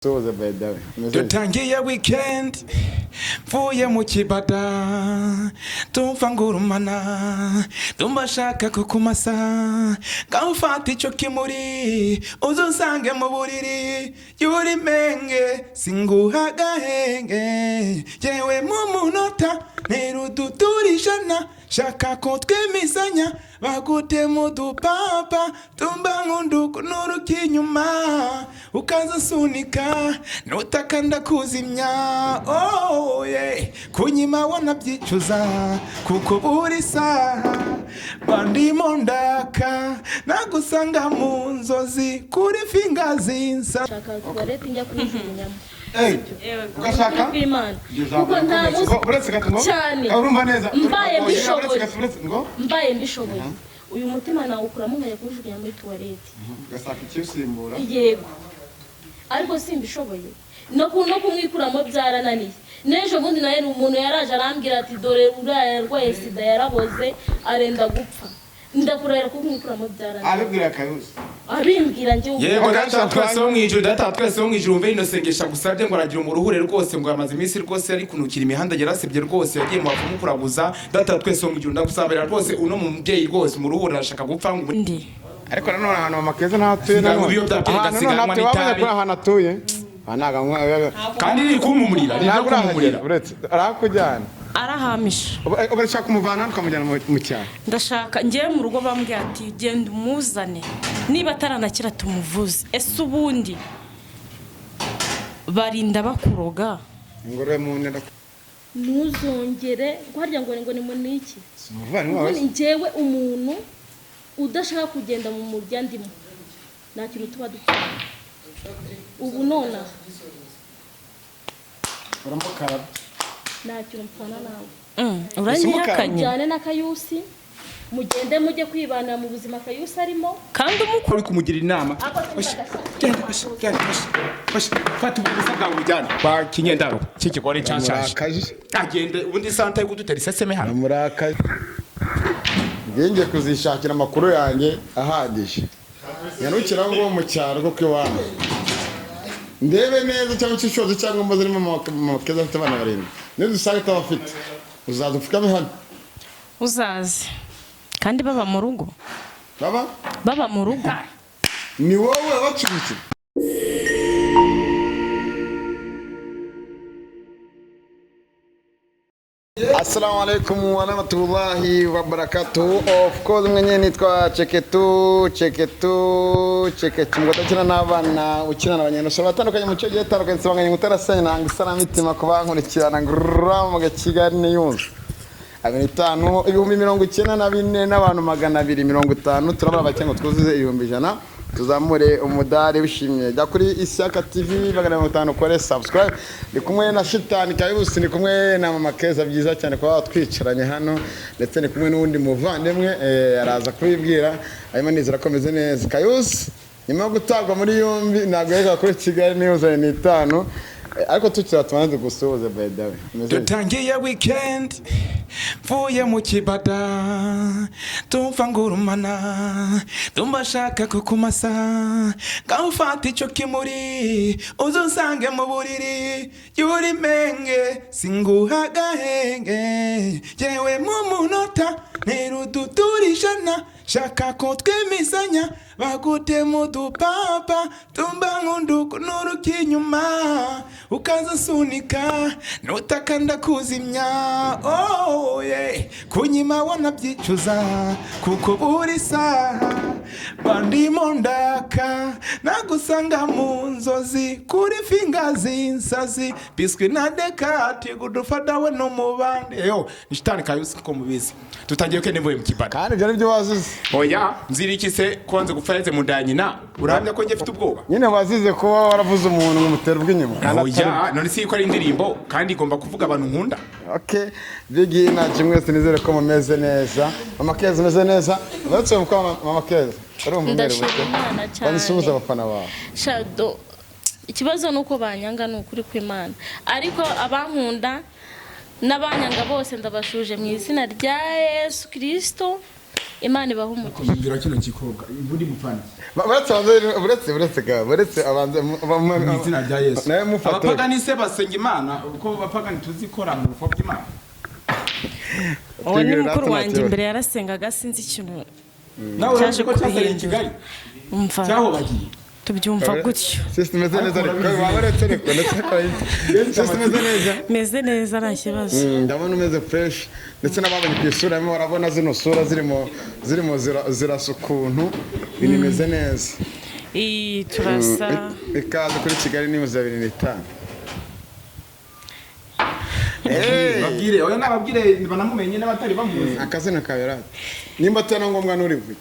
Suhuza, by the way. Umeze bite? Dutangiye weekend, mvuye mu kibada, tumva ngurumana, tumva shaka kukumasa. Ngaho ufata icyo kimuri, uze unsange mu buriri. Yuri menge, singuha agahenge. Yewe, mu munota ntirudutura 100. Shaka ko twemizanya, bagutema udupapa. Tumba nkunduku nuruka inyuma, ukaza usunika, nutaka ndakuzimya. Oh, yeah. Kunyima wanabyicuza, kuko buri saha bandimo ndaka nagusanga mu nzozi kuri fingazi nsa. Shaka tuwarete, njya kuyijugunyamo. Hey, ugashaka? Kw'Imana, kuko nta munsi Ngo, uretse gato ngo cyane. Urumva neza. Mbaye Oya, mbishoboye. uretse gato, uretse ngo Mbaye mbishoboye, uyu mutima nawukuramo nkajya kuwujugunya muri tuwarete. Ugashaka ikiwusimbura. Yego, ariko simbishoboye. No kumwikuramo byarananiye. N'ejo bundi nawe umuntu yaraje arambwira ati: "Dore uriya yarwaye sida, yaraboze, arenda gupfa." Ndakurahira, kumwikuramo byarananiye. Abibwira Kayusi? Abimbwira njye ubwe. Yego, Data twese wo mu ijuru, Data twese wo mu ijuru, wumve ino sengesha gusabye ngo aragira umuruhure rwose, ngo amaze iminsi rwose ari kunukira imihanda, yarasebye rwose, yagiye mu bapfumu kuraguza. Data twese wo mu ijuru, ndagusabira rwose uno mubyeyi rwose umuruhure, arashaka gupfa ngo Ndi Ariko nanone ahantu Mama Keza ntaho atuye. Sigaye Nanone ibiyobyabwenge, ahantu asiganwa none atuye wabuze n'itabi. kuri ahantu atuye. Aha ntabwo Kandi riri kumumurira, riri no ntabwo urahagera. kumumurira. Uretse arakujyana. Arahamisha. Ubu urashaka kumuvana hano ukamujyana mu cyaro? Ndashaka ngewe mu rugo bambwiye ati: "Genda umuzane, niba ataranakira tumuvuze." Ese ubundi barinda bakuroga? Ingurube mu nda. Ntuzongere guharya ngo ni muniki. Si umuvandimwe wawe Ubundi se? njyewe umuntu udashaka kugenda mu murya ndimo, nta kintu tuba dupfana ubu nonaha. Uramukaraba. Nta kintu mpfana nawe. Uranyihakanye. Mujyane na Kayusi, mugende mujye kwibana mu buzima Kayusi arimo. Kandi umukuru Uri kumugira inama. Genda, genda, fata ubusa bwawe ujyane kwa kinyendaro cy'ikigore cyashaje. Murakaje. Agende, ubundi santa yo kudutera iseseme hano. Murakaje. Ngiye kuzishakira amakuru yanjye ahagije, nyarukira aho ngaho mu cyaro kuko iwanyu ndebe neza cyangwa ushishoze cyangwa mbaze niba Mama Keza afite abana barindwi. Nidusanga atabafite, uzaza upfukame hano. Uzaze kandi baba mu rugo. Baba Baba mu rugo. Ni wowe wabacubitse. Assalamu alaikum warahmatullahi wabarakatuh. Of course, mwenyewe nitwa Cheketu, Cheketu, Cheketu. Ngo udakina n'abana, ukina n'abanyarwanda batandukanye mu cyo gihe tandukanye, nsabanganye utarasenya nanga isaramitima kubankurikirana ngurura Kigali News. 25 94 n'abantu 250, turabara bake ngo twuzuze 100,000, tuzamure umudari wishimye. Jya kuri Ishyaka TV 250, ukore subscribe. Ndi kumwe na Shitani Kayusi, ndi kumwe na Mama Keza. Byiza cyane kuba twicaranye hano, ndetse ndi kumwe n'uwundi muvandimwe, araza kubibwira. Hanyuma nizera ko ameze neza. Kayusi nyuma yo gutabwa muri yombi ntabwo yaheruka kuri Kigali News 5. Ariko tukira tubanze gusuhuze, by the way. Umeze bite? Dutangiye weekend, mvuye mu kibada, tumva ngurumana, tumva shaka kukumasa. Ngaho ufata icyo kimuri, uze unsange mu buriri. Yuri menge, singuha agahenge. Yewe, mu munota ntirudutura 100. Shaka ko twemizanya, bagutema udupapa. Tumba nkunduku nuruka inyuma, ukaza usunika, nutaka ndakuzimya. Oh, yeah. Kunyima wanabyicuza, kuko buri saha bandimo ndaka nagusanga mu nzozi kuri fingazi nsazi biswi na dekati gudufata we no mu bandi. Yo ni Shitani Kayusi, ko mubizi tutangiye ko nivuye mu kibada. Kandi ibyo nibyo wazize. Oya, nzira iki se kubanza gupfa yaheze mu nda ya nyina? Urahamya ko njye mfite ubwoba? Nyine wazize kuba waravuze umuntu ngo umutere ubw'inyuma kandi Oya, none si ko ari indirimbo kandi igomba kuvuga abantu nkunda? Okay, Big Energy mwese, nizere ko mumeze neza. Mama Keza, umeze neza? Uretse mukwa Mama Keza, urumva umerewe Ndashima ute? Imana cyane. Bansuhuza abafana bawe. Shado, ikibazo ni uko banyanga, ni ukuri kw'Imana, ariko abankunda n'abanyanga bose ndabashuje mu izina rya Yesu Kirisito. Imana ibahe umugisha. Kugira kino gikobwa ubundi mupfana. Buretse abanze, buretse ga, buretse abanze Mu izina rya Yesu. Nawe mufate. Abapagani se basenga Imana, uko abapagani tuzikora mu bupfu bw'Imana. Uwo ni Twibwira mukuru natwe wanjye. nta kibazo. Mbere yarasengaga, sinzi ikintu Nawe cyaje urazi ko cyasariye i kubihindura. Kigali Umva, cyahobagiye. tubyumva gutyo. Sisi imeze neza, ariko waba uretse, ariko ndetse sisi imeze neza. Meze neza, nta kibazo. Ndabona umeze fresh, ndetse n'ababonye ku isura barimo barabona zino sura zirimo zirasa ukuntu ibintu bimeze neza. Iyi turasa. Ikaze kuri Kigali News 25. Babwire, oya, nababwire banamumenye n'abatari bamuzi. Akazina kawe rata, nimba atari na ngombwa nturivuge.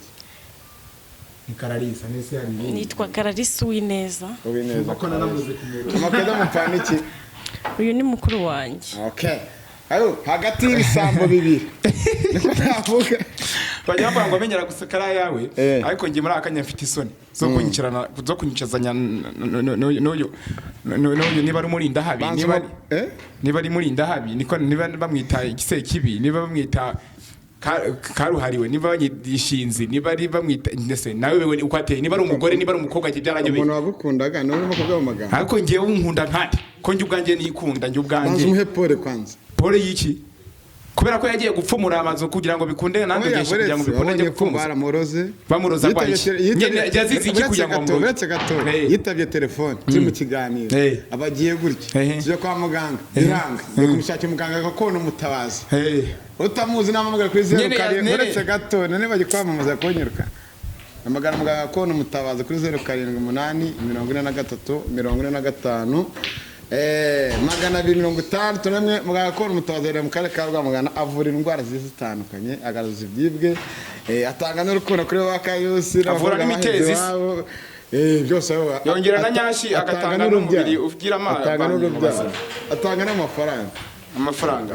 Ni Kararisa nese hari ibindi. Nitwa Kararisi Uwineza. Uwineza. Ko nanamuze kumero. Amakeza mupfana iki? Uyu ni mukuru wanjye. Okay, ayo hagati y'ibisambo bibiri niko navuga. Bajya bavuga ngo amenyera guseka ari ayawe. Ariko njye muri aka kanya mfite isoni zo kunyicarana, zo kunyicazanya n'uyu niba ari umurindahabi, Banza niba eh? niba ari murindahabi, niko niba bamwita igisekibi, niba bamwita karuhariwe, niba bamwita ishinzi, niba ari bamwita ndetse nawe wewe uko ateye, niba ari umugore, niba ari umukobwa, njye byaranyobeye. Umuntu wagukundaga niwe urimo kuvuga mu magambo. Ariko njyewe unkunda nkande ko njye ubwanjye nikunda njye Banza ubwanjye. umuhe pole kwanza. Pole y'iki? Kubera ko yagiye gupfumura amazu kugira ngo bikunde nanjye Oya, ngeshe kugira ngo buretse, bikunde njye wabonye ko gupfumuza. baramuroze. Bamuroza arwaye iki? Yitabye Nyine yazize iki buretse kugira ngo gato, bamuroze? buretse gato. Yitabye telefone turi mu kiganiro. Abagiye gutya. Tujya kwa muganga biranga, ngiye kumushakira umuganga gakondo umutabazi. Utamuzi namamagara kuri zeru Nyene karindwi. Buretse gato, none bajya kwamamaza kunyiruka. Hamagara muganga gakondo umutabazi kuri 078 43 45 261. Muganga gakondo umutabazi aherereye mu karere ka Rwamagana, avura indwara zigiye zitandukanye, agaruza ibyibwe, atanga n'urukundo kuri ba Kayusi Avura n'abakobwa n'imitezi baheze se. iwabo. Byose Yongera na nyashi, atanga agatanga n'urubyaro. n'umubiri ugira Atanga abantu n'urubyaro, bazima. Atanga n'amafaranga. Amafaranga.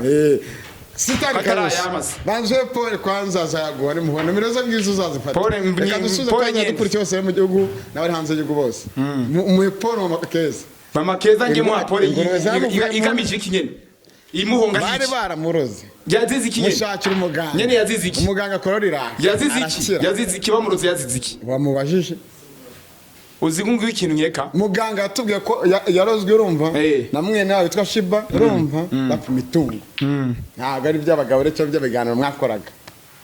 Sitari Atari Karusi. ayamaze. Banze Paul kwanza azaguha nimuhona nomero ze ngizo uzazifata. Paul Reka dusuze Paul kandi nyine. dukurikiye bose bari mu gihugu n'abari hanze y'igihugu bose. Muhe Paul mama Keza. Mama Keza njye muha pole. Ingurube zamuvuyemo. Igamije iki nyene? Imuhonga Bari iki? baramuroze. Yazize iki nyene? Mushakira umuganga. Nyene yazize iki? Umuganga akora iranga. Yazize iki? Arakira. Yazize iki? Bamuroze yazize iki? Wamubajije. Uzi ngo ikintu nkeka. Muganga yatubwiye ko yarozwe, urumva, na mwene wabo witwa Shiba, urumva, bapfa imitungo. Ntabwo ari iby'abagabo rero cyangwa iby'ibiganiro mwakoraga.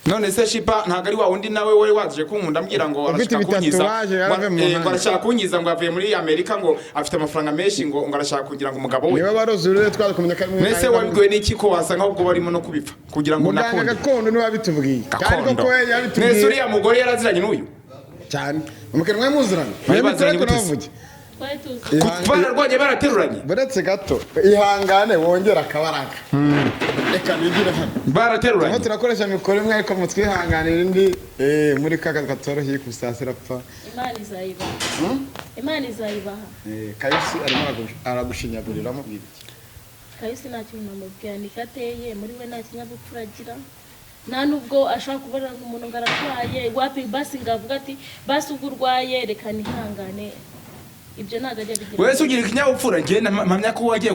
None se Shipa ntabwo ari wa wundi nawe wari waje kunkunda ambwira ngo Ufite arashaka kunkiza ibitatuwaje, yaravuye mu ngo muhanda. arashaka kunkiza, ngo avuye muri Amerika, ngo afite amafaranga menshi, ngo arashaka kugira ngo umugabo we. Niba baroze urure twaje kumenya ko ari mwene. Mbese wabibwiwe n'iki ko wasanga ahubwo barimo no kubipfa kugira ngo Muganga nakunde? gakondo niwe wabitubwiye kandi Gakondo. koko we Mwese yabitubwiye. uriya mugore yaraziranye n'uyu? Cyane, umukene mwe muziranye. Bari baziranye Mwe gute se? navuge. Twari tuzi. Bararwanye, barateruranye. Buretse gato, ihangane wongere akabaraga, reka nigire hano. Turimo Barateruranye. turakoresha mikoro imwe, ariko mutwihanganira indi muri ka kazi katoroheye kusasira apfa. Imana izayibaha, Imana izayibaha. Kayusi arimo aragushinyagurira, amubwira iki? Kayusi nta kintu namubwira, niko ateye muri we, nta kinyabupfura agira, nta nubwo ashobora kubona umuntu ngo ararwaye wapi, basi ngo avuga ati basi ubwo urwaye reka nihangane, ibyo ntabwo ajya abigira. Wese ugira ikinyabupfura. Njye mpamya ko wagiye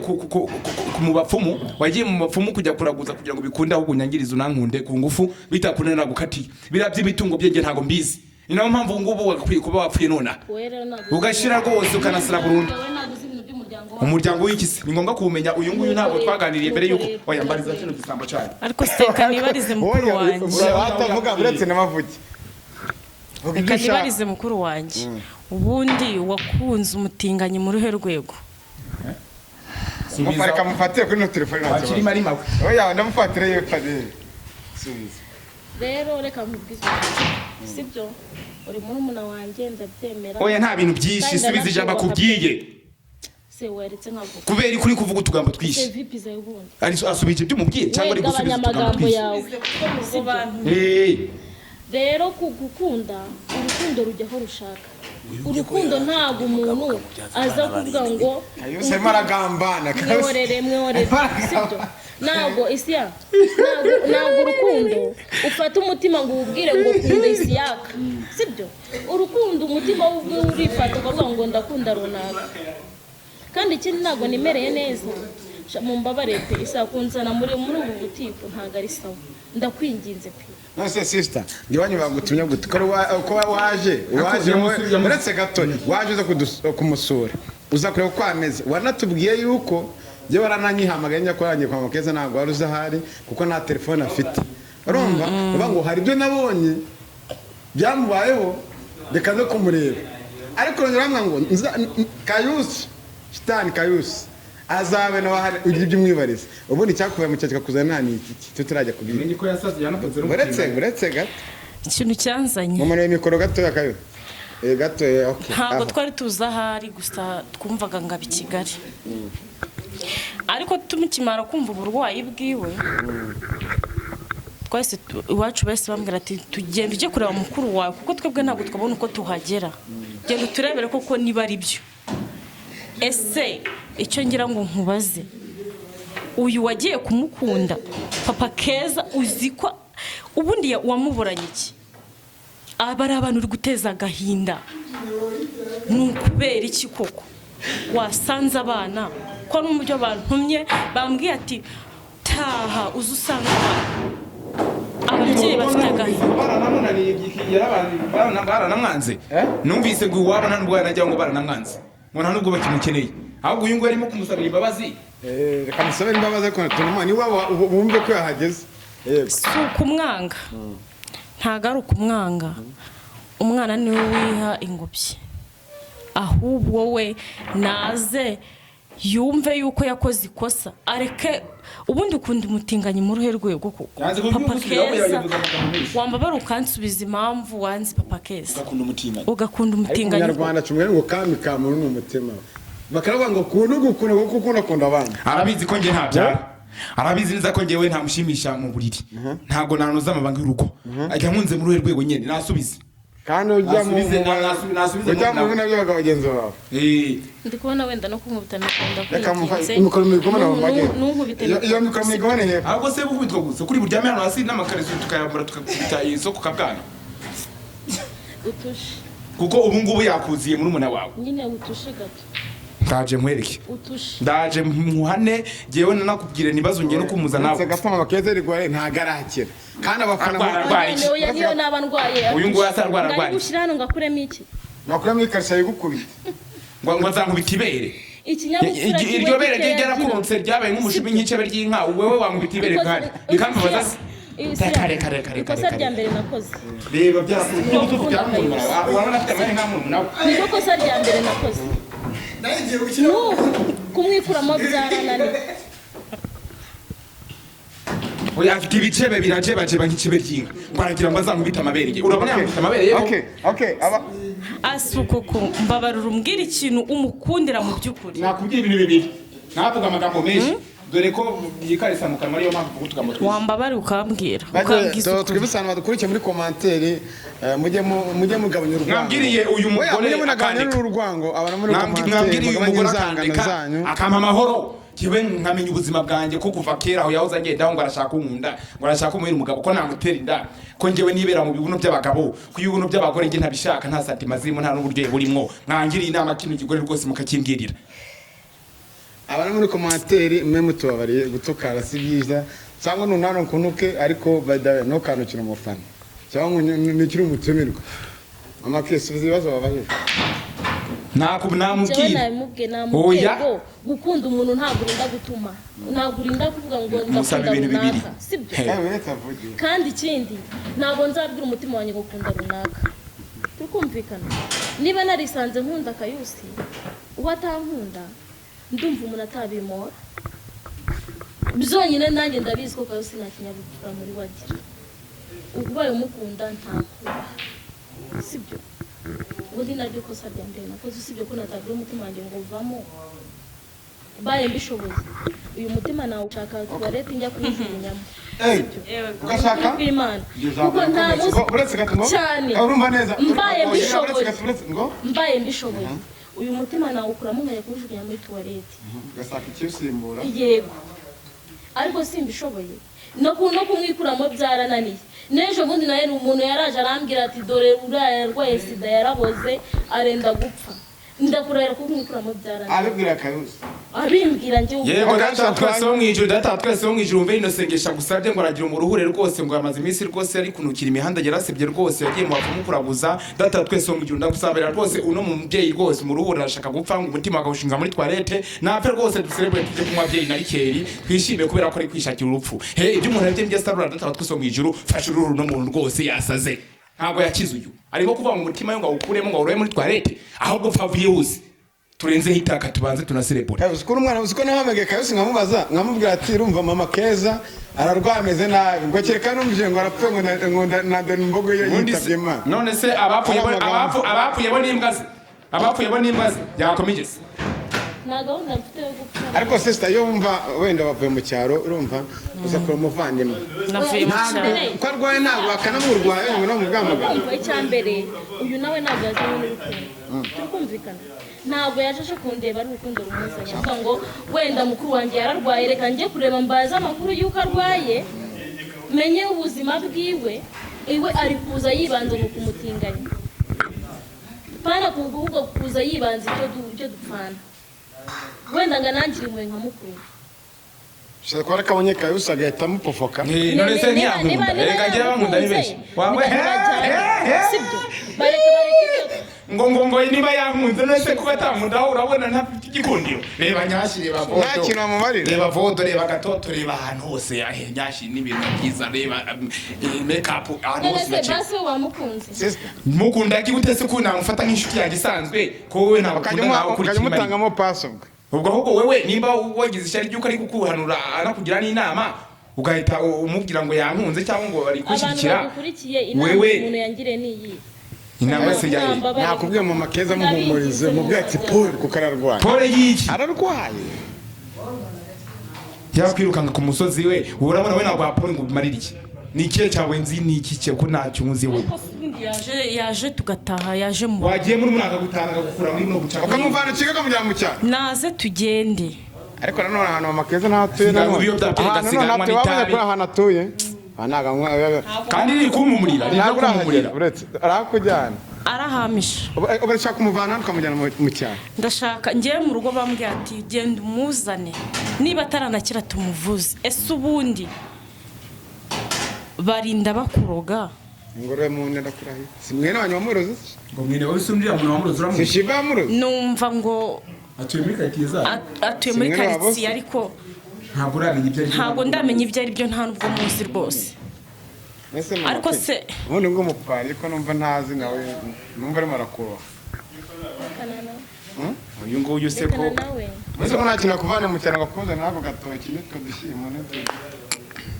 mu bapfumu, wagiye mu bapfumu kujya kuraguza kugira ngo bikunde, ahubwo unyangirize unankunde ku ngufu, bitakunda nagukatiye. Biriya by'imitungo bye njye ntabwo mbizi, ni nayo mpamvu ubu ngubu wagakwiye kuba wapfuye nonaha. Wowe rero ntabwo Ugashira rwose, ukanasira burundu. Wowe ntabwo uzi ibintu by'umuryango wawe. Umuryango w'iki se? Ni ngombwa kuwumenya? Uyu nguyu ntabwo twaganiriye mbere y'uko oya mbariza kino gisambo cyanyu. Ariko se reka nibarize mukuru Oya, wanjye. watavuga, uretse n'amavuge. Vuga ibyo Reka ushaka. nibarize mukuru wanjye, ubundi wakunze umutinganyi mu ruhe rwego? Reka mufatire kuri ino telefone, nta Wakiri kibazo. marima we. Oya, ndamufatire yewe Fadeli. Subiza. Rero reka nkubwize ukuri, sibyo? Uri murumuna wanjye, ndabyemera. Oya, nta bintu byinshi. Kandi Subiza ijambo ndanakubaha. akubwiye. Se weretse nkavuga. Kubera ko uri kuvuga utugambo Se twinshi. vipi zawe ubundi? Ari asubije ibyo umubwiye cyangwa We ari gabanya gusubiza utugambo amagambo twinshi? yawe, sibyo? Rero ku gukunda, urukundo rujya aho rushaka. Urukundo ntabwo umuntu aza kuvuga ngo Kayusi arimo aragambana. Kayusi. Mwihorere, mwihorere, sibyo? Ntabwo isiya, ntabwo urukundo ufata umutima ngo uwubwire ngo kunda Isiyaka, sibyo? Urukundo umutima we ubwe urifata ukavuga ngo ndakunda runaka. Kandi ikindi, ntabwo nimereye neza. Mumbabarire pe, isa kunzana muri ubu butiku ntabwo ari sawa, ndakwinginze pe. None sister, iwanyu bagutumye gute ko waje uretse gato waje uza kumusura, uza kureba uko ameze, wanatubwiye yuko njye warananyihamagaye njya kurangiye kwa Makeza, ntabwo wari uzi ahari kuko nta telefone afite. Urumva uvuga ngo hari ibyo nabonye byamubayeho, reka no kumureba, ariko urongera ngo Kayusi shitani Kayusi azabe nawe ahari ugira ibyo umwibariza. Ubundi cyakuvaye mu cyaro kikakuzana ni iki tutarajya kubwira? Uretse gato ikintu cyanzanye mumanuye mikoro gatoya Kayo gatoya. Okay, ntabwo twari tuzi ahari, gusa twumvaga ngo abi Kigali, ariko tumukimara kumva uburwayi bwiwe twese iwacu bahise bambwira ati tugenda ujye kureba mukuru wawe, kuko twebwe ntabwo twabona uko tuhagera, genda uturebere koko niba ari byo. Ese icyo ngira ngo nkubaze, uyu wagiye kumukunda Papa Keza, uzi ko ubundi wamuburanye iki? Aba ari abantu uri guteza agahinda, ni ukubera iki koko wasanze abana ko n'umubyo bantumye bambwiye ati taha uze usanga abana, ababyeyi bafite agahinda. Baranamwanze, numvise ngo iwabo nta nubwo yanajya ngo baranamwanze, ngo nta nubwo bakimukeneye, ahubwo uyu nguyu arimo kumusabira imbabazi. Reka musabire imbabazi, ariko tunuma niba wumve ko yahageze. Si ukumwanga, ntabwo ari ukumwanga, umwana niwe wiha ingobyi, ahubwo we naze yumve yuko yakoze ikosa areke. Ubundi ukunda umutinganyi mu ruhe rwego koko? Papa Keza, wambabara ukansubiza impamvu wanze Papa Keza, ugakunda umutinganyi. Umunyarwanda cumwe ngo kami kamuru ni umutima, bakaravuga ngo kuntu gukunda kuko ukunda abana. Arabizi ko nge ntabyara, arabizi neza ko ngewe ntamushimisha mu buriri, ntabwo nanoza amabanga y'urugo, ajya nkunze muri rwego nyene nasubize. Kandi ujya mu ujya mu bagenzi bawe. Ndi kubona wenda no kunkubita mikoro, ndakwinginze mikoro migomana mu mage iyo mikoro migomana hepfo. Ahubwo se bukubitwa gusa kuri buryame hano hasi n'amakariso tukayambura tukakubita isoko kabwana utushe, kuko ubu ngubu yakuziye muri umuna wawe nyine utushe gato. Ndaje nkwereke, ndaje nkuhane, jewe nanakubwire nibazo ngiye no kumuza nawe. Gato Mama Keza rigware ntagarahakira kandi abafana oya niyo naba ndwaye uyu nguyu asarwara arwaye. Ngari gushira hano ngakuremo iki? Nakuremo ikarisa yigukubita ngo azankubita ibere. Ikinyabupfura iryo bere rye ryarakurutse ryabaye nk'umushumi nk'icebe ry'inka, wewe wankubita ibere kandi bikambabaza. Kare kare kare ikosa rya mbere nakoze, reba byarakurutse, urabona afite amahene nka murumuna we. Niko kosa rya mbere nakoze kumwikuramo byarananiye. Oya afite ibicebe birajebajeba nk'icebe ry'inka, ngo aragira ngo azankubite amabere ye, urabona yankubita amabere ye. Okay aba asukuko mbabarura umbwira ikintu umukundira mu by'ukuri. Nakubwira ibintu bibiri, navuga amagambo menshi dore ko yikarisa mu kanwa, ariyo mpamvu mvuga utugambo twinshi. Wambabara ukambwira twibutse abantu badukurikiye muri commentaire, mujye mugabanya urwango. Mwambwiriye uyu mugore akandika urwango, abantu muri commentaire mwambwiriye uyu mugore akandika akampa amahoro, kibe nkamenya ubuzima bwanjye ko kuva kera aho yahoze agenda ngo arashaka unkunda, ngo arashaka umuhira umugabo, ko namutera inda, ko njyewe nibera mu bibuno by'abagabo, ko ibibuno by'abagore njye ntabishaka, nta santima zirimo, nta n'uburyohe burimo. Mwangiriye inama kino kigore rwose mukakimbwirira. Abari muri commentaire mwe mutubabariye, gutukara si byiza, cyangwa nunano nkunuke, ariko badawe no kanukira umufana cyangwa nukira umutumirwa. Amakesi ibibazo babajije namubwira namubwiye gukunda umuntu ntabwo urinda gutuma, ntabwo urinda kuvuga ngo ndakunda runaka, sibyo? Kandi ikindi ntabwo nzabwira umutima wanjye gukunda runaka, tukumvikana. Niba narisanze nkunda Kayusi uwo atankunda, ndumva umuntu atabimora byonyine, nanjye ndabizi ko Kayusi nta kinyabupfura muri wagira, ubaye umukunda ntakubaha, sibyo? Ubundi naryo kosa rya mbere nakoze, usibye ko natabwira umutima wanjye ngo vamo, baye mbishoboye uyu mutima nawe ushaka tuwarete njya kuyijugunyamo, ugashaka kuko nta cyane mbaye mbishoboye uyu mutima nawe ukuramo nkajya kuwujugunya muri tuwarete, ugasaka ikiwusimbura. Yego, ariko simbishoboye no kumwikuramo byarananiye. N'ejo bundi nawe umuntu yaraje arambwira ati dore uriya yarwaye sida yaraboze arenda gupfa, ndakurahira kumwikuramo byarananiye. Abibwira Kayusi Abimbwira njye ubwe. Yego, Data data twese wo mu ijuru, data twese wo mu ijuru, wumve rino sengesha gusabye ngo aragira umuruhure rwose, ngo amaze iminsi rwose ari kunukira imihanda, yarasebye rwose, yagiye mu bapfumu kuraguza. Data twese wo mu ijuru, ndagusabira rwose uno mubyeyi rwose umuruhure, arashaka gupfa, ngo umutima akawushinga muri toilette, napfe rwose, duserebure, tujye kunywa byeri na rikeri, twishime kubera ko ari kwishakira urupfu. He, ibyo umuntu aribye mbye asarura. Data twese wo mu ijuru, fasha uruhu runo muntu rwose, yasaze, ntabwo yakize. Uyu arimo kuvuga ngo umutima we ngo awukuremo, ngo awurobe muri toilette, ahubwo pfa byihuse, turenzeho itaka, tubanze tunaserebure. Uzi ko uri umwana, uzi ko nahamagaye Kayusi nkamubaza, nkamubwira ati: "Urumva mama Keza ararwaye, ameze nabi," ngo kereka numvise ngo arapfuye, ngo na dore imbogo ye Ubundi yitabye Imana. None se abapfuye bo Ari amagambo. Abapfuye bo n'imbwa ze, abapfuye bo n'imbwa ze yakomigeze. Nta gahunda mfite yo gupfa. Ariko sister, iyo wumva wenda wavuye mu cyaro, urumva uza kureba umuvandimwe. Navuye mu Ntabwo cyaro. ko arwaye, ntabwo bakanamurwaye ngo namubwamagana. Kumva, icya mbere, uyu nawe ntabwo yazanye n'urukundo, turi kumvikana. Ntabwo yaje aje kundeba ari urukundo rumuzanye, avuga ngo wenda mukuru wanjye yararwaye, reka njye kureba mbaze amakuru y'uko arwaye, menye ubuzima bwiwe. Iwe ari kuza yibanze mu kumutinganya, pana ahubwo kuza yibanze icyo dupfana, wenda ngo anangire impuhwe nka mukuru we. Ushobora kuba akabonye Kayusi agahita amupofoka. None se ntiyankunda? Reka ngira bankunda ni benshi wawe. Sibyo, bareka bareka ibyo. Ngo niba yankunze, none se kuba atankunda aho urabona ntafite igikundiro? Reba nyashi, reba Nta vodo. kintu wamumarira. Reba vodo, reba gatoto, reba ahantu hose ahe nyashi n'ibintu byiza, reba make up ahantu None hose se bakiri. basi we wamukunze? Sister, Mukunda gute se ko namufata nk'inshuti yanjye isanzwe, ko wowe ntabwo ukajya ukunda nawe ukajya ukurikira imari. umutangamo pass ubwo. Ubwo ahubwo wewe nimba wagize ishyari ry'uko ari kukuhanura anakugira n'inama, ugahita umubwira ngo yankunze cyangwa ngo ari Abantu kushyigikira. badukurikiye, inama Wewe umuntu yangiriye ni iyi. Inama se yahe? Nakubwiye mama Keza muhumurize, mubwire ati Paul kuko ararwaye. Pole y'iki? Ararwaye. Yakwirukanka ku musozi we, urabona we ntabwo wapole ngo umarire iki? Ni ikihe cyawe nzi? Ni iki cye ko ntacyo nzi we? Yaje tugataha, yaje mu Wagiye muri mwaka gutanga agakura muri no gucaka. Ukamuvana i Kigali ukamujyana mu cyaro. Naze tugende. Ariko nanone ahantu mama Keza ntaho atuye. Siganwa Nanone ibiyobyabwenge, ahantu none asiganwa atuye wabonye n'itabi. kuri ahantu atuye aha ntabwo anywa. Kandi riri kumumurira, riri no Ntabwo urahagera. kumumurira. Uretse arakujyana. Arahamisha. Ubu urashaka kumuvana hano ukamujyana mu cyaro? Ndashaka ngewe mu rugo bambwiye ati: "Genda umuzane, niba ataranakira tumuvuze." Ese ubundi barinda bakuroga? Ingorore mu nda, ndakurahiye, si mwene wanyu wamuroze? Ngo mwene wowe usumbira umuntu wamuroze Si uramuzi? Shiva wamuroze? Numva ngo Atuye muri karitsiye zabo. Atuye muri Si mwene wabo karitsiye se? Ariko Ntabwo uramenya ibyo ari byo. Ntabwo ndamenya ibyo ari byo, nta nubwo muzi rwose. Ese mama Ariko pe, ubundi ngo umupari ko numva ntazi nawe, numva arimo arakuroha. Rekana nawe. Uyu nguyu se ko Rekana nawe. Ese ko nta kintu akuvana mu cyaro ngo akuzane n'ako gatoki n'utwo dushyimbo n'utwo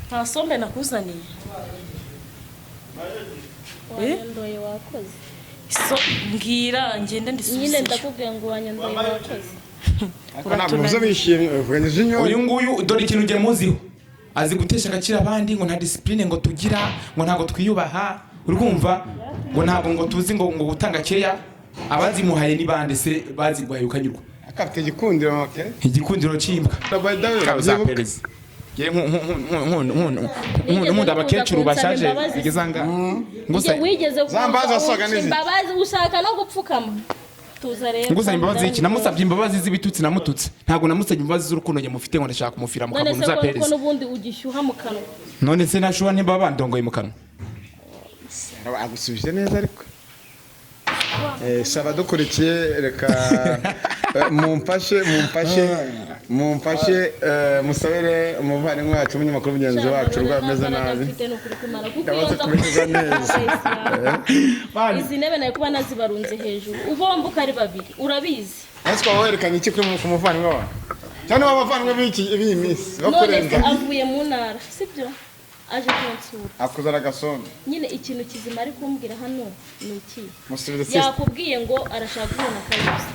Nta sombe nakuzaniye. Wanyandoye, wakoze. So mbwira ngende Nyine ndisubizeyo. ndakubwiye ngo wanyandoye, wakoze. Ariko ntabwo muzo bishimye bavuganyije inyoni. Uyu nguyu dore ikintu ugiye muziho, azi gutesha agaciro abandi, ngo nta discipline ngo tugira, ngo ntabwo twiyubaha, urumva, ngo ntabwo ngo tuzi ngo gutanga keya. Abazimuhaye ni bande se baziguhaye ukanyurwa? Akafite igikundiro mama Keza. Igikundiro cy'imbwa. By the way, Kabuza byibuka. perez. Ngewe nkunda abakecuru bashaje bigeze aha ngaha. Ngusa Wigeze Za mbabazi wasaga uca n'iziki? imbabazi, ushaka no gupfukama. Tuza rero. Ngusaba imbabazi iki? Namusabye imbabazi z'ibitutsi namututse, ntabwo namusabye imbabazi z'urukundo njye mufite, ngo ndashaka kumufira mu None kaguru se za ko perez. n'ubundi ugishyuha mu kanwa? None se nashuha ntiba bandongoye mu kanwa? Agusubije neza ariko. Saba dukurikiye, reka mumfashe, musabire umuvandimwe wacu, umunyamakuru mugenzi wacu rwa ameze nabi. Mfite ni ukuri kumara kuko iyo Yamaze nza kubivuga neza. Izi ntebe nayo kuba nazibarunze hejuru ubomba uko ari babiri, urabizi. Ese twaba werekanye iki kuri ku muvandimwe wawe cyangwa abavandimwe b'iyi minsi None se bakurenza? avuye mu ntara, sibyo, aje kunsura. Akuzana agasombe. Nyine ikintu kizima ari kumbwira hano ni iki? Musubize sister. Yakubwiye ngo arashaka guhura na Kayusi.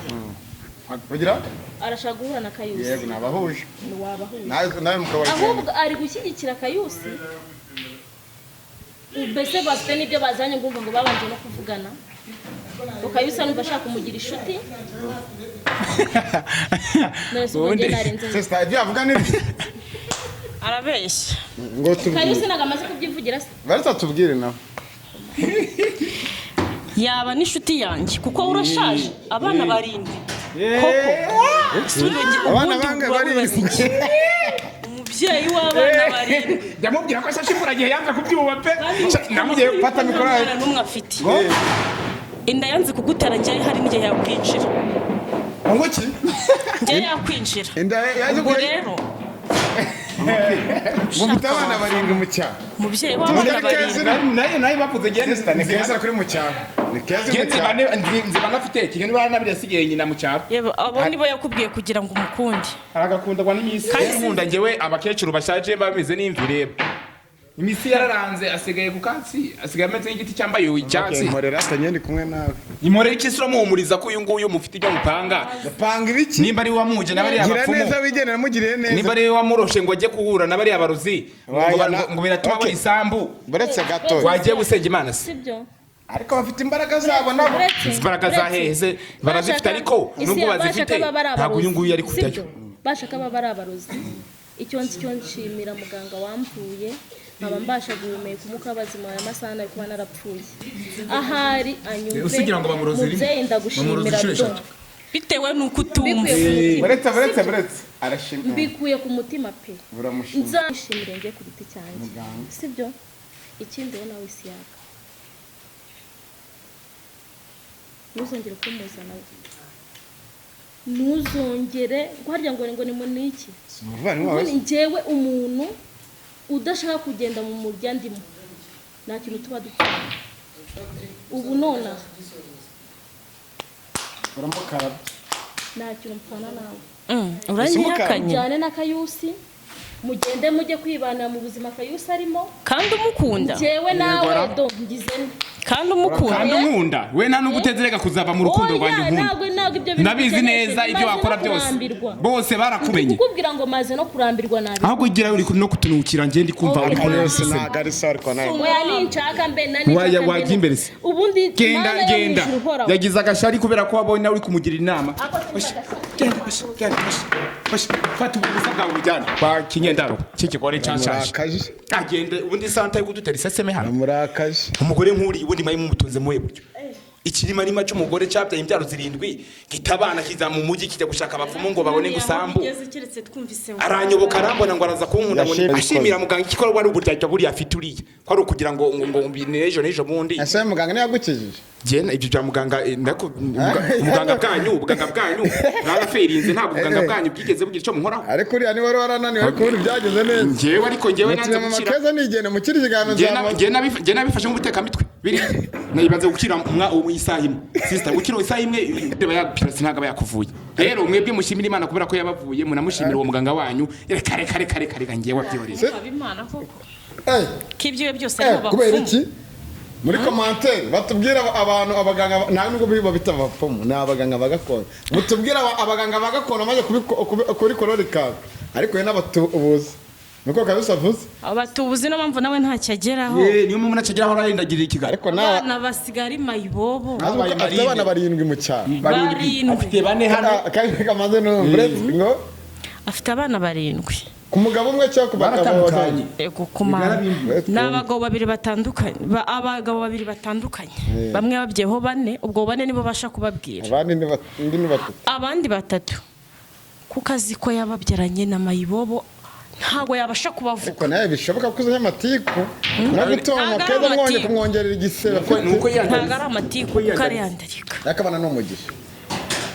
Kugira? Arashaka guhura na Kayusi. Yego, nabahuje. Wabahuje. Nawe mukabara. Ahubwo ari gushyigikira Kayusi, mbese bafite n'ibyo bazanye, ngumva ngo babanje no kuvugana, ngo Kayusi numva ashaka kumugira inshuti. None se ubwo njye narenze ngo Sister, ibyo yavuga nibyo? Arabeshya. Ngo tubwire. Kayusi ntabwo amaze kubyivugira se? Baretse tubwire nawe. Yaba n'inshuti yanjye kuko urashaje, abana barindwi. Koko si Abana ubundi bangahe uba barindwi? wibaza iki? Umubyeyi w'abana barindwi. Ndamubwira ko ashashe imburagihe yanze kubyuba pe. Namugiye Fata mikoro yawe. Nta mwana n'umwe afite. Inda yanze kugutera, njyewe hari n'igihe yakwinjira. Ngo iki? Njyewe yakwinjira. Inda yaje Ubwo rero ngo mfite abana barindwi mu cyaro. Umubyeyi w'abana Ni keza. barindwi. Nayo bavuze ngende. Ni keza kuri mu cyaro, ni keza mu cyaro. Nziba nafite ikintu bana yasigaye nyina mu cyaro. Yewe, abo nibo yakubwiye kugira ngo umukunde. Aragakundwa n'imisi. Kandi Nkunda njyewe abakecuru bashaje bameze n'imvi. Reba imisi yararanze, asigaye ku katsi, asigaye ameze nk'igiti cyambaye icyatsi. Nkorera atanye, ndi kumwe nawe. Imporera iki? Uramuhumuriza ko uyu nguyu mufite ibyo mupanga. Panga ibiki? Nimba ari we wamuje na bariya Gira bapfumu, neza wigendera, mugiriye neza. nimba ari we wamuroshe ngo ajye guhura na bariya barozi ngo Waya ngo biratuma Okay. abona isambu. Buretse gato. Wagiye gusenga Imana se? Sibyo? Ariko bafite imbaraga zabo nabo. Imbaraga za hehe se? Barazifite, ariko nubwo bazifite ntabwo uyu nguyu yari kujyayo. Bashaka baba ari abarozi. Icyo nzi cyo, nshimira muganga wamvuye nkaba mbasha guhumeka umwuka w'abazima. Aya masaha nari kuba narapfuye. Ahari anyumve. Usigira ngo bamuroze rimwe? Mubyeyi, ndagushimira Bamuroze inshuro do. eshatu. Bitewe n'uko utumva. Mbikuye ku mutima. Buretse, buretse, buretse, arashima. Mbikuye ku mutima pe. Buramushima. Nzashimire njye ku giti cyanjye, sibyo? Ikindi, wowe nawe Isiyaka, ntuzongere kumuzana, ntuzongere guharya ngo ni muniki. Umuvandimwe wawe. Ubundi njyewe umuntu udashaka kugenda mu murya ndimo, nta kintu tuba dupfana. Ubu nonaha Uramukarabya. nta kintu mpfana nawe. Uranyihakanye. Mujyane na Kayusi, mugende mujye kwibana mu buzima Kayusi arimo. Kandi umukunda. Njyewe nawe do ngize nte? Kandi umukunda. Kandi unkunda we, nta nubwo utezerega kuzava mu rukundo rwanjye. Oya, Unkunda. ntabwo ibyo bintu Ndabizi dukeneye. neza ibyo Maze wakora no byose. kurambirwa. Bose barakumenye. Kukubwira ngo maze no kurambirwa nabi. Ahubwo ugira uri no kutunukira, njye ndi kumva uri Kayusi ntabwo ari sawa, ariko nawe. Oya, ninshaka mbe na ninshaka Waya mbe. wajya imbere se. Ubundi Genda. Mana yo mu Genda. ijuru uhoraho. Yagize agashari kubera ko wabonye uri kumugira inama. Genda, osha, genda, osha, osha. Fata ubusa bwawe ubujyane kwa kinyendaro cy'ikigore cyashaje. Murakaje. Agende. Ubundi santa yo kudutera iseseme hano. Murakaje. Umugore nk'uriya, ubundi mwari mumutunze muhe buryo? Ikirimarima cy'umugore cyabyaye imbyaro zirindwi, kitabana, kiza mu mujyi kijya gushaka abapfumu ngo babone gusambu. Keretse twumvise. Aranyoboka, arambona ngo araza kunkunda ngo Yashimye. Ashimira muganga igikorwa ari uburyarya buriya afite uriya, ko ari ukugira ngo n'ejo n'ejo bundi. Ese muganga niyo yagukijije? Jye ibyo bya muganga, ubuganga bwanyu, ubuganga bwanyu mwaraferinze. Ntabwo ubuganga bwanyu bwigeze bugira icyo muhoraho. Ariko uriya niwe wari warananiwe, ariko ubundi byageze neza. Njyewe, ariko njyewe nanze Mama gukira. Keza nigende mu kindi kiganiro. Njye nabifashe nk'ubutekamitwe. Biriya nayibaze gukira umwa isaha imwe, sister, gukira isaha imwe reba yapirasi ntabwo aba yakuvuye. Rero mwebwe mushimira Imana kubera ko yabavuye, munamushimira uwo muganga wanyu. Reka, reka, reka, reka, reka, njyewe wabyihoreye. Imana koko. Eh, Ko ibyiwe byose aribo kubera bapfumu. iki? Muri commentaire batubwira abantu abaganga, nta nubwo biba bita abapfumu, ni abaganga ba gakondo. Mutubwira abaganga ba gakondo maze kuri kororika, ariko we n'abatubuzi niko kabisa avuze. Abatubuzi, niyo mpamvu nawe ntacyo ageraho. Eh, niyo mpamvu nacageraho, ararindagirira ikigali. Ariko nawe Abana basigara ari mayibobo. Azi ko afite abana barindwi mu cyaro. Barindwi. Afite bane hano. Kandi kamaze n'ubu ngo Afite abana barindwi. Ku mugabo umwe cyangwa ku bagabo Baratandukanye. babiri? Ego kumana, ni abagabo babiri batandukanye, abagabo babiri batandukanye. Bamwe babyeho bane, ubwo bane nibo basha kubabwira. Abandi ni undi ni batatu. Abandi batatu, kuko azi ko yababyaranye na mayibobo, ntabwo yabasha kubavuga. Ariko nawe bishoboka ko uzanye amatiku no gutuma Ntabwo ari Keza mwongeye amatiku. kumwongerera igisebe. Nuko Ntabwo ari amatiku, kuko ariyandarika. Ariko abana ni umugisha.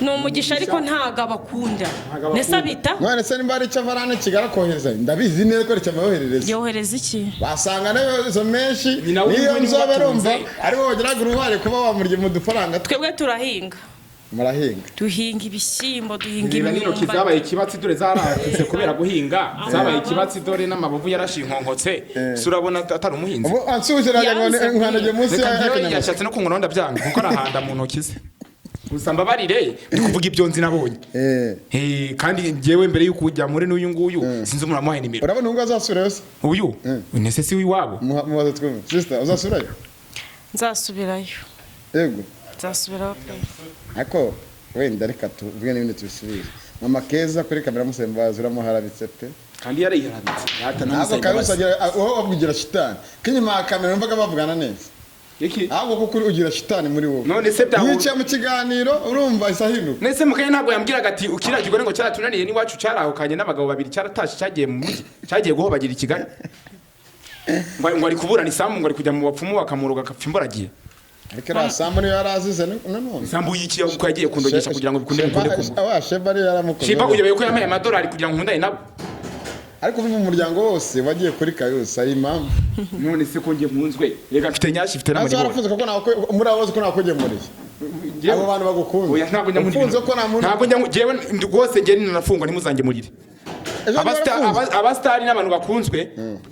Ni umugisha, ariko ntabwo abakunda ndetse abita. None se nimba hari icyo avana hano Kigali akohereza, ndabizi neza ko aricyo amoherereza. Yohereza iki? Basanga nayo izo menshi. Nyina w'uyu niyo niwe nzobe ubatunze. arumva aribo bagiraga uruhare kuba bamurya mu dufaranga twe. Twebwe turahinga. Murahinga? Duhinga ibishyimbo, duhinga Reba n'intoki imyumbati. zabaye ikibatsi, dore zarakutse kubera guhinga, zabaye ikibatsi, dore n'amabavu yarashinkonkotse. Si urabona atari umuhinzi? Ubu ansuje nagira ngo Yanze nkandagiye munsi Reka njyewe y'akanyamasyo. yashatse no kunkoraho, ndabyanga kuko arahanda mu ntoki ze. Gusa mbabarire, ndi kuvuga ibyo nzi nabonye. Eh, kandi njyewe mbere y'uko ujya muri n'uyu nguyu, sinzi umuntu wamuhaye nimero. Urabona ubwo azasubirayo se? Uyu nese si w'iwabo. Mubaze twumve. Sister, uzasubirayo? Nzasubirayo. Yego. Nzasubirayo pe. Ariko wenda reka tuvuge n'ibindi tubisubire. Mama Keza kuri kamera musembazi uramuharabitse pe. Kandi yariharabitse. Ntabwo kabisa agira wowe wabwigira shitani ko inyuma ya kamera numvaga bavugana neza. Iki? Ahubwo kuko ugira shitani muri wowe. None se byahura- Yicaye mu kiganiro urumva isa hinduka. Nese mukanya ntabwo yambwiraga ati ukiriya kigore ngo cyaratunaniye n'iwacu, cyarahukanye n'abagabo babiri, cyaratashe, cyagiye mu mujyi, cyagiye guhobagira i Kigali, ngo ari kuburana isambu, ngo ari kujya mu bapfumu bakamuroga agapfa imburagihe. Ariko iriya sambu niyo yari azize nanone. Isambu y'iki ko yagiye kundogesha kugira ngo bikunde bikunde kumva? Wa Sheba niyo yaramukoze. Shiba uyobewe ko yampaye amadolari kugira ngo nkundane nabo? Ariko uva mu muryango wose wagiye kuri Kayusa, ari impamvu. None se ko njye nkunzwe reka, mfite nyashi, mfite Nazo n'amaribori. warafunze kuko ntabwo muri abo bose ko nakugemuriye. Abo bantu bagukunda. Oya, ntabwo njya nkunda Ufunze ibintu. ko nta muntu. Ntabwo njya njyewe rwose njye ninanafungwa ntimuzangemurire. Ejo warafunze. Abasitari n'abantu bakunzwe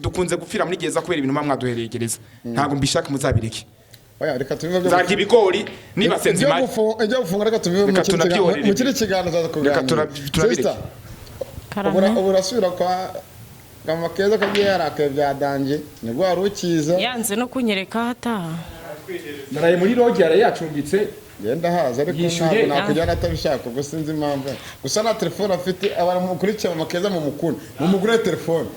dukunze gupfira muri gereza kubera ibintu muba mwaduhereye gereza. Ntabwo mbishaka, muzabireke. Oya, reka tubive byo. Nzarya ibigori nibasenze Ibyo imari. Ibyo gufunga reka tubive mu Reka kindi tunabyihorere. mu kindi kiganiro tuzaza kuganira. Turabireke. Sister, Karame. ubu urasubira kwa Mama Keza ko agiye yarakaye bya danje, nibwo wari ukiza. Yanze no kunyereka aho ataha. Naraye muri rogi, yaraye yacumbitse. Genda haza ariko Yishyuye. ntabwo nakujyana atabishaka, ubwo sinzi impamvu. Gusa nta telefone afite. Abantu mukurikiye Mama Keza mumukunda, mumugurire telefone.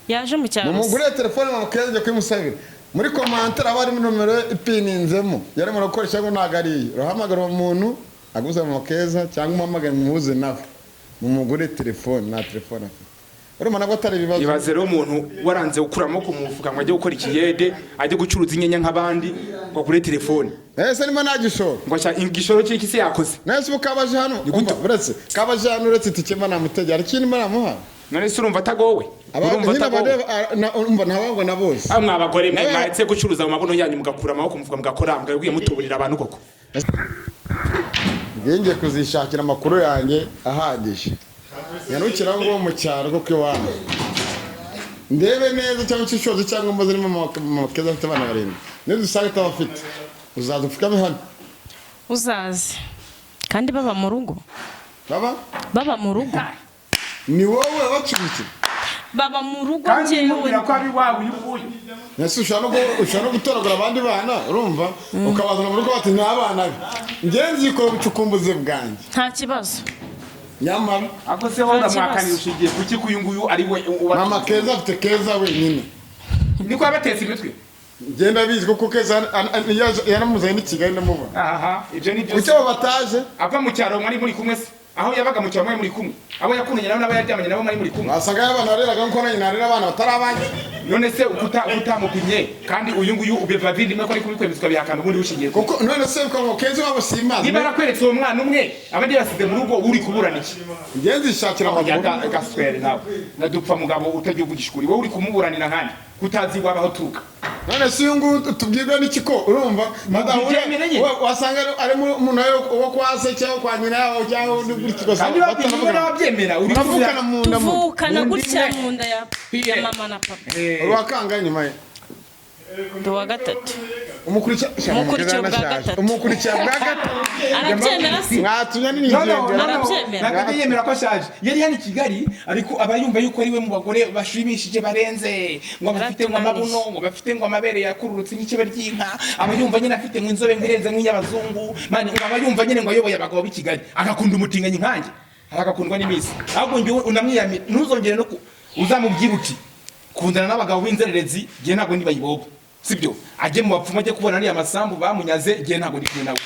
Yaje mu cyaro se. Mumugurire telefone Mama Keza, ajya kuyimusabira. Muri commentaire haba harimo nomero ipininzemo yarimo arakoresha ngo ntabwo ari iye. Urahamagara uwo muntu aguze Mama Keza cyangwa umuhamagare mumuhuze nawe, mumugure telefone, nta telefone afite. Urumva nabwo atari ibibazo. Ibaze rero umuntu waranze gukura amaboko mu mufuka ngo ajye gukora ikiyede, ajye gucuruza inyanya nk'abandi, ngo agure telefone. Ese niba nta gishoro? Ngo ashaka igishoro cy'iki se yakoze? Nese ubu kabaje hano, umva, uretse kabaje hano, uretse itike mba namutegera, hari ikindi mba namuha? None se urumva atagowe? Urumva Nyine atagowe? abareba, umva, ntabangwa na bose. Ah, mwa bagore mwe, Nawe- mwaretse gucuruza mu mabuno yanyu mugakura amaboko mu mufuka mugakora, mugabwiye mutuburira abantu koko. Ngiye kuzishakira amakuru yanjye ahagije, nyarukira ngo mu cyaro kuko iwanyu ndebe neza cyangwa inshishozi cyangwa mbaze niba Mama Keza afite abana barindwi. Nidusanga atabafite uzaza upfukame hano. Uzaze kandi baba mu rugo. Baba Baba mu rugo. Ni wowe wacumbitse? Baba mu rugo. Kandi Njyewe mubwira ko ari iwawe uyu nguyu. Ese ushobora no gutoragura abandi bana, urumva, ukabazana mu rugo bati ni abana be? Njye nzikora ubucukumbuzi bwanjye. Nta kibazo. Nyamara Ako se wowe Nta uramwakanira kibazo. ushingiye kuki ko uyu nguyu ari we Mama Keza afite Keza wenyine. Niko yabatetse imitwe. Ngenda bizi kuko Keza yaramuzanye n'i Kigali ndamubona. Aha, ibyo ni byo. Kuki abo bataje? Ava mu cyaro mwari muri kumwe se? Aho yabaga mu cyaro mwari muri kumwe? Abo yakundanye nabo n'abo yaryamanye nabo mwari muri kumwe? Wasanga abana bareraga nkuko nanjye narera abana batari abanjye. None se utamupimye kandi uyu nguyu ubivavindimwe ko ari kubikwemezwa bihakana, ubundi ushingiye ku Kuko none se ukavuga Keza wabo simazi? Niba yarakweretse uwo mwana umwe abandi yasize mu rugo, uri kuburana iki? Njye nzishakira amakuru. Gaswere nawe nadupfa mugabo utagiye uvugisha ukuri, wowe uri kumuburanira nkandi kutazi iwabo aho uturuka. None se uyu nguyu tubwirwa n'iki ko urumva badahura? Byemere nyine. Wasanga ari umuntu wo kwa se cyangwa kwa nyina yabo cyangwa undi gutyo ugasanga Kandi babyiwe bataravugana. n'ababyemera uri Muravukana mu nda mu Tuvukana Undi gutya umwe. mu nda ya mama na papa. Uwa nyuma ye. Ndi uwa gatatu. Umukurikira. Umukurikira bwa gatatu. Umukurikira bwa gatatu. Arabyemera se? Mwatumye No, no, ninigendera. no, no. Arabyemera. Ntabwo ajya yemera ko ashaje. Yari hano i Kigali, ariko aba yumva yuko ari we mu bagore bashimishije barenze, ngo bafite ngo amabuno, ngo bafite ngo amabere yakururutse nk'icebe ry'inka. Aba yumva nyine afite ngo inzobe ngo irenze nk'iy'abazungu. Man, ngo aba yumva nyine ngo ayoboye abagabo b'i Kigali, agakunda umutinganyi nkanjye, agakundwa n'iminsi. Ahubwo njyewe unamwiyamira, ntuzongere no ku uzamubwira uti kundana n'abagabo b'inzererezi, njye ntabwo ndi bayibobo. Sibyo, ajye mu bapfumu, ajye kubona ariya masambu bamunyaze. Njye ntabwo ndi kumwe nawe.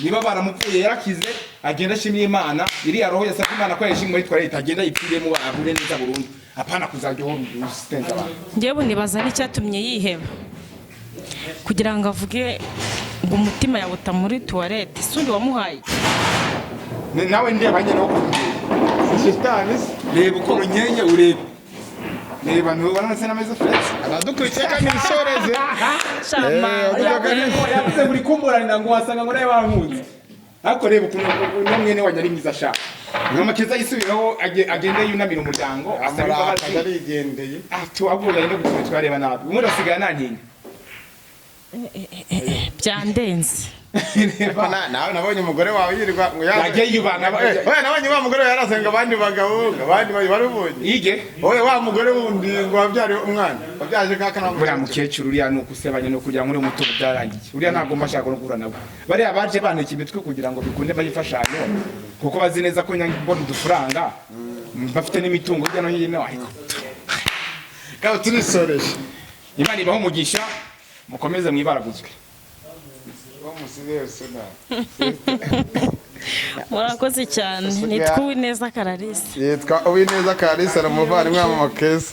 Niba baramupfuye yarakize, agenda ashimira Imana. Iriya roho yasabye Imana ko yayishimwe yitwa leta, agenda ayipfiremo ahure neza burundu, apana kuzajya uhora usitenza abantu. Njyewe nibaza n'icyatumye yiheba kugira ngo avuge ngo umutima yawuta muri tuwarete, si undi wamuhaye. Nawe ndeba nyine wo Shitani se. Reba ukuntu nkenye, urebe, reba, ntubona se n'ameze fresh? Abadukurikiye kandi bisoreze. Shama. Yavuze ngo uri kumburanira ngo wasanga ngo nawe wankunze, ariko reba ukuntu uno mwene wanyu ari mwiza sha. Mama Keza yisubiraho, agende yunamira umuryango asaba Amurakaza imbabazi. arigendeye. Ah, tuwavuye no gutuma twareba nabi, ubundi asigaye anantinya. Byandenze. Reba. Nawe nabonye umugore wawe yirirwa ngo Yagiye yubana. Oya, nabonye wa mugore yarasenga abandi bagabo, ngo abandi bari barubonye. Yige. Oya, wa mugore wundi ngo wabyare umwana wabyaje nk'aka. Buriya mukecuru uriya ni ukusebanya no kugira ngo uri umutungo byarangiye. Uriya ntabwo mba ashaka no guhura nabo. Bariya baje banteka imitwe kugira ngo bikunde bayifashanyo, kuko bazi neza ko nyange mbona udufaranga, bafite n'imitungo hirya no hino, ariko Kaba turisoreje. Imana ibaho umugisha. Mukomeze mwibaraguzwe. Murakoze cyane. Nitwa Uwineza Kararisi. Yitwa Uwineza Karisa, ni umuvandimwe wa mama Keza.